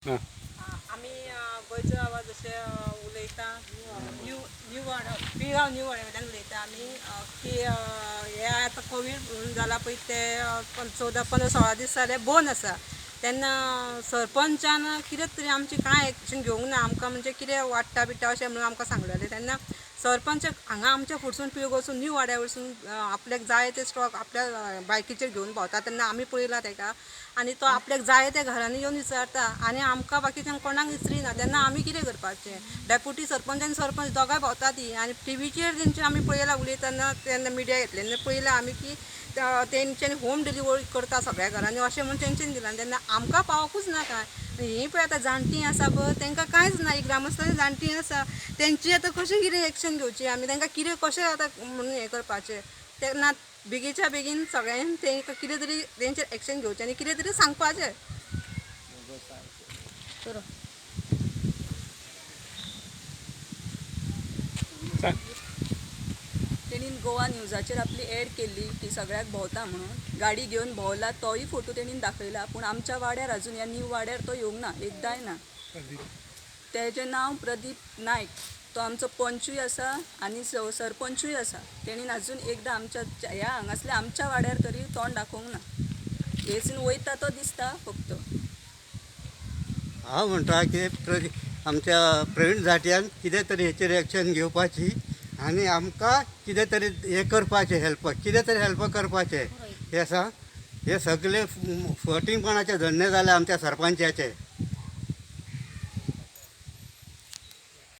हां. आमी गोंयचो आवाज अशें उलयता. न्यू न्यू वाडो, पिळगांव न्यू वाड्या वयल्यान उलयता आमी की हे आतां कोवीड जाला पळय ते 14 15 16 दीस जाले बंद आसा. तेन्ना सरपंचान कितें तरी आमचें कांय एक्शन घेवंक ना. आमकां म्हणजे कितें वाडटा बिडटा अशें म्हणून आमकां सांगलेलें. तेन्ना सरपंच हांगा आमच्या फुडसून पिळगांवसून न्यू वाड्या वयरसून आपल्याक जाय ते स्टॉक आपल्या बायकीचेर घेवन भोंवता. तेन्ना आमी पळयला ताका आनी तो आपल्याक जाय त्या घरांनी येवन विचारता आनी आमकां बाकीच्यांक कोणाक विचारिना. तेन्ना आमी कितें करपाचें? डेप्युटी सरपंच आनी सरपंच दोगांय भोंवता ती आनी टिवीचेर तेंचे आमी पळयला उलयतना, तेन्ना मिडिया घेतले तेन्ना पळयला आमी की तेंच्यांनी होम डिलिव्हरी करता सगळ्या घरांनी अशें म्हूण तेंच्यांनी दिलां. तेन्ना आमकां पावकूच ना कांय. हीं पळय आतां जाणटीं आसा पळय तांकां कांयच ना. ही ग्रामस्थांनी जाणटीं आसा तेंची आतां कशें कितें एक्शन घेवची आमी? तांकां कितें कशें आतां म्हणून हें करपाचें? तेन्ना बेगीच्या बेगीन सगळ्यांनी तांकां कितें तरी तेंचेर एक्शन घेवचें आनी कितें तरी सांगपाचें. सांग. तेणीन गोवा न्यूजाचेर आपली एड केल्ली की सगळ्याक भोंवता म्हणून, गाडी घेवन भोंवला तोय फोटो तेणीन दाखयला. पूण आमच्या वाड्यार अजून ह्या न्यू वाड्यार तो येवंक ना, एकदांय ना. तेजें नांव प्रदीप नायक. तो आमचो पंचूय आसा आनी सरपंचूय आसा. तेणीन अजून एकदां आमच्या ह्या हांगासल्या आमच्या वाड्यार तरी तोंड दाखोवंक ना. हेचून वयता तो दिसता फक्त. हांव म्हणटा की आमच्या प्रवीण झांट्यान कितें तरी हेचेर एक्शन घेवपाची आनी आमकां कितें तरी हें करपाचें, हेल्प कितें तरी हेल्प करपाचें. हें आसा, हे सगळे फटींगपणाचे धंदे जाले आमच्या सरपंचाचे.